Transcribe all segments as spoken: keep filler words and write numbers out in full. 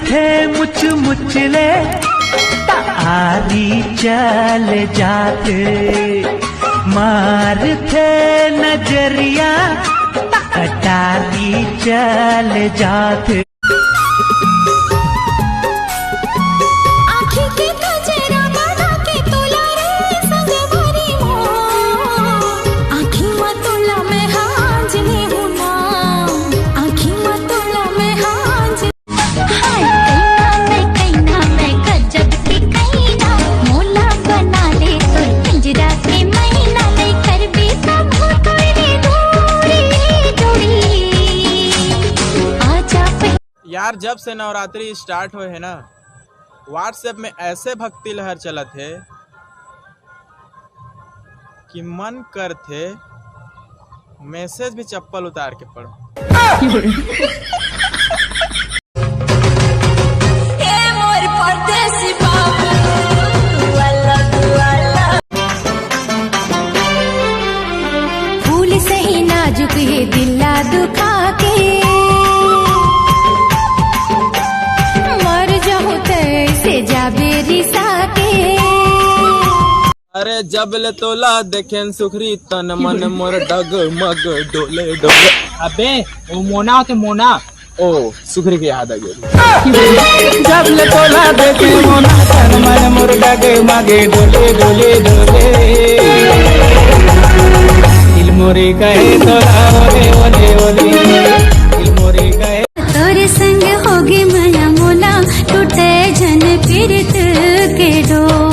थे मुच मुच ले, त आरी चल जाथे। मार थे नजरिया, त कटारी चल जाथे। आँखी के कजरा बना के तोला रे संगवारी मोर। आँखी म तोला मैं हांज ले हूँ ना, आँखी म तोला मैं हांज। हाय कइना मैं, कइना मैं, गजब के कइना, मोला बना ले तोर पिंजरा के मैना, ले करबे तब हो तोरे दूरी जोड़ी। आजा यार, जब से नवरात्रि स्टार्ट होए हे ना, WhatsApp में ऐसे भक्ति लहर चलत हे कि मन करथे मैसेज भी चप्पल उतार के पढ़ो। ए मोर परदेसी बाबू, I love you, I love you। फूल सही नाजुक ये दिल ला दुखा के, मर जाहूं तैसे जाबे रिसा के। अरे जब ले तोला देखेन सुखरी, तन मन मोर डगमग डोले डोले। अबे, वो मोना होते मोना। ओ, सुखरी के याद आ गया। जब ले तोला देखे मोना, तन मन मोर डगमग डोले डोले डोले। दिल मोरे कहे तोला ओले ओले ओले। दिल मोरे कहे तोरे संग होगे मया मोला, टूटे झन पीरत के डोर।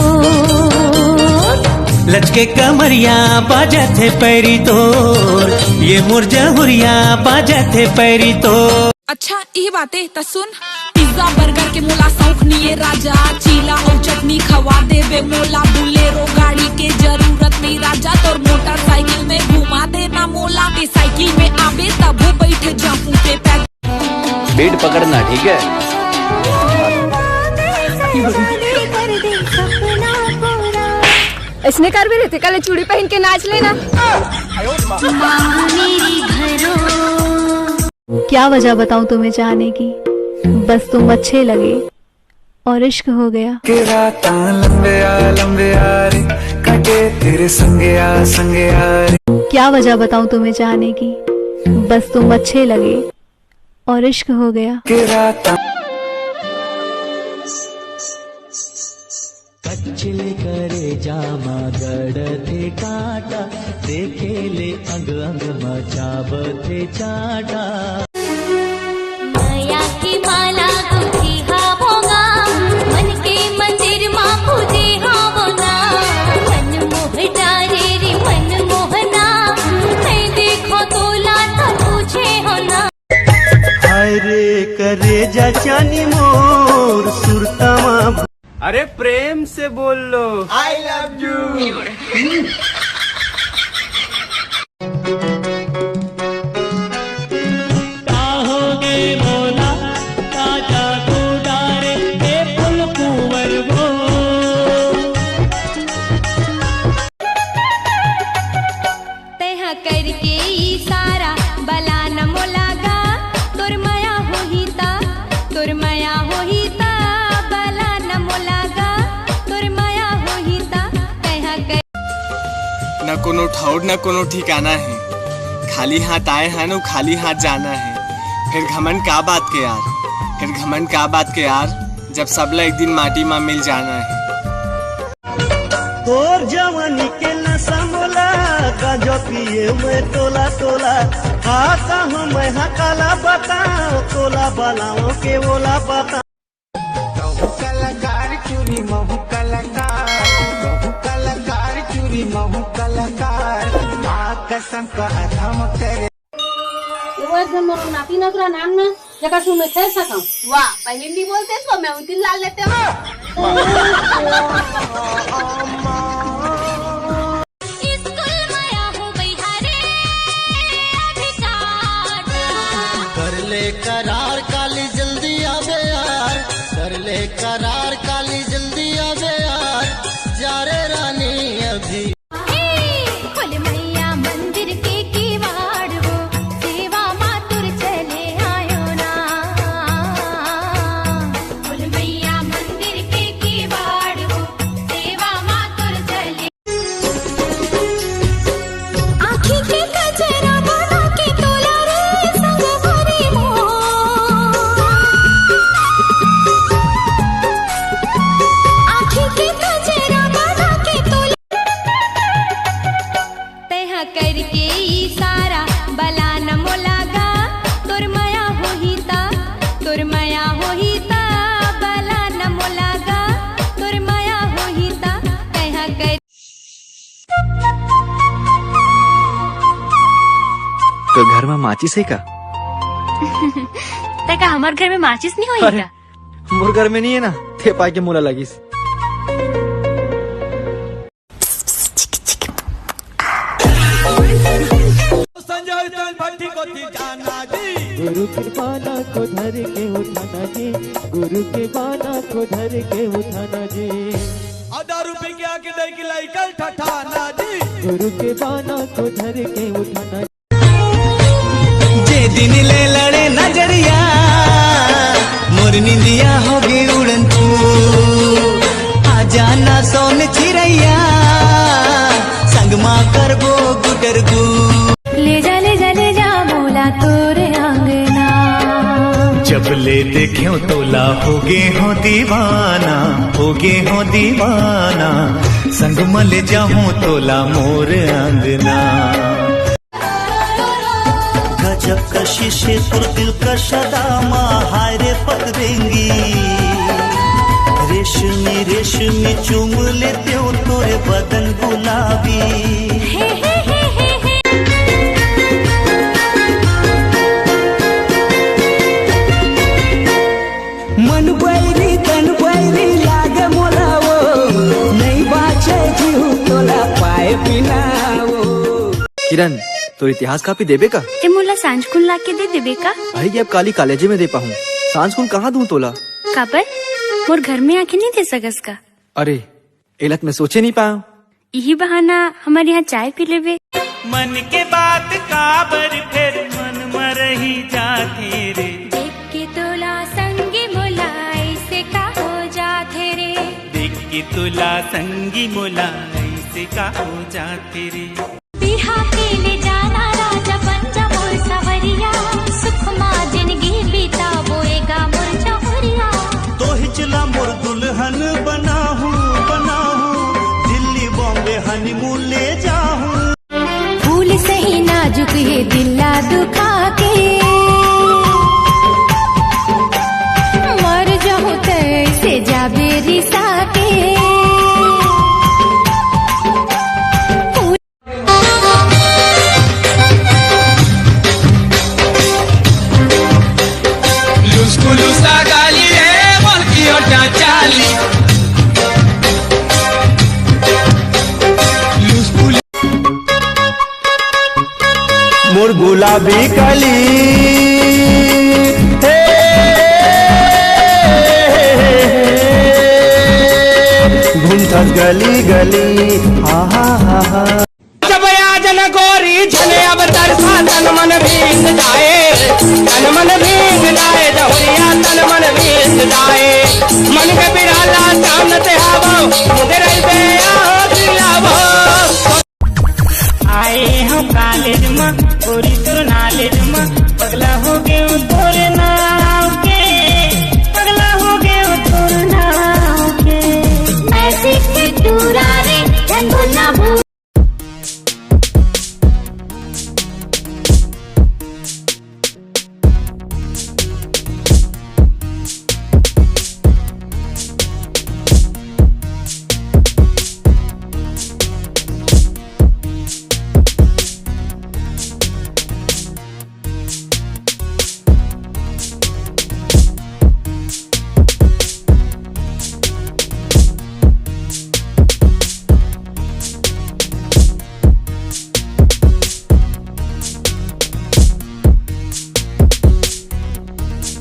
लचके कमरिया बाजत हे पैरी तोर, ये मोर जहुरिया बाजत हे पैरी तोर। अच्छा, इही बाते त सुन। पिज्जा बर्गर के मोला शौक निये राजा, चीला अउ चटनी खवा देबे मोला। बुलेरो गाड़ी के जरूरत नहीं राजा, तोर मोटरसाइकिल में घुमा देना मोला। ते साइकिल में आबे तभो बैठ जाहूं ते पैदल। बीट पकड़ना, ठीक है? इसने कर भी रहते, कल चूड़ी पहन के नाच लेना। क्या वजह बताऊं तुम्हें चाहने की, बस तुम अच्छे लगे और इश्क हो गया। के रातां लंबे आ, लंबे आ रे, कटे तेरे संगे आ, संगे आ रे। क्या वजह बताऊं तुम्हें चाहने की, बस तुम अच्छे लगे और इश्क हो गया। के रातां कच्चे करेजा म गड़थे कांटा, देखे ले अंग अंग म चाबथे चांटा। मया के माला गुंथे हावों गा, मन के मंदिर म पूजे हावों ना। मन मोह डारे रे मन मोहना, मैं देखो तोला त पूछे हो ना। अरे करेजा चानी मोर सुरता म। अरे प्रेम से बोल लो। I love you। का होगे मोला, ताजा तू डारे, ए फूल कुंवर वो। तैहा करके इशारा, बला न मोला गा, तोर मया होही ता, तोर मया होही ता, बला न मोला गा, तोर मया होही ता, तैहा कर। न कोनो ठौर, न कोनो ठिकाना हे, खाली हाथ आए हन अउ खाली हाथ जाना हे। फिर घमंड का बात के यार, फिर घमंड का बात के यार, जब सबला एक दिन माटी मा मिल जाना हे। तोर जवानी के नशा मोला, गांजा पिए मैं तोला तोला। आता हूँ मैं हाँ काला बताओ, तोला बलाओ के ओला बताओ। कहूँ कलाकार चुरी महू कलाकार, कहूँ कलाकार चुरी महू कलाकार। माँ कसम का अधम करे। वो एक झन मोर नाती नतरा नान ना, जेकर संग मैं खेल सकंव। वाह, पहली नहीं बोलते तो मैं उतिल लाल लेते हो। स्कूल में आहो बइहा रे, अभी टाटा। कर ले करार काली जल्दी आबे यार, कर ले करार काली जल्दी आबे यार, जा रे रानी अभी। हे, खोल मैया मंदिर के किवाड़ वो, सेवा मातुर चले आयो ना। माचिस हे का? ते का हमर घर में माचिस नहीं होही अरे, का? मोर घर में नहीं हे ना, ते पाए के मोला लगिस। संजय दल भट्टी को दी जाना जी। गुरु के बाना को धर के उठाना जी, गुरु के बाना को धर के उठाना जी। और दारू पी के आके दे की लाइकल ठठाना जी। गुरु के बाना को धर के उठाना। जे दिन ले लड़े नजरिया, मोर निंदिया होगे उड़न छू। आ जाना सोन चिरैया, संग मा करबो गुटरगू। ले जा, ले जा, ले जा मोला तोर आंगना। जब ले देखेंव तोला, होगे हों दीवाना, होगे हों दीवाना। संग मा ले जाहूं तोला मोर आंगना। गजब कशिश हे तोर दिलकश अदा मा, हाय रे पतरेंगी। रेशमी रेशमी चूम लेतेंव तोरे बदन गुलाबी। मन बैरी तन बैरी लागे मोला वो, नहीं बाचे जीव तोला पाए बिना वो। किरण, तोर इतिहास कापी देबे का? ते मोला सांझ कुन ला के दे देबे का? भाई, ये अब काली कॉलेजे में दे पाहूं, सांझ कुन कहाँ दूं तोला? काबर? मोर घर में आके नहीं दे सकस का? अरे, एला त मैं सोचे नहीं पाया। इही बहाना हमर यहाँ चाय पी लेबे। मन के बात काबर फेर मन म रही जाथे रे। देख के तोला संगी मोला ऐसे का हो जाथे रे। देख के तोला संगी मोला ऐसे का हो जाथे रे। बिहा के ले जाना राजा बन जा मोर सवरिया, सुख मा जिंदगी बिताबो एगा मोर जहुरिया। तोहिच ला मोर दुल्हन बनाहूं, बनाहूं, दिल्ली बॉम्बे हनीमून ले जाहूं। फूल सही नाजुक ये दिल ला दुखा के, मर जाहूं तैसे जाबे रिसा के। लुस्कुलुसा गाली रे, मोर की ओटा चाली। लुस्कुल मोर गुलाबी कली, हे, घूमथस गली गली, हा, हा, हा, हा। जब आजन गोरी झने अब तरसा तन मन भींग जाए, तन मन भींग जाए, जहुरिया तन मन भींग जाए। मन के बिराला चांद ते हावो, मुद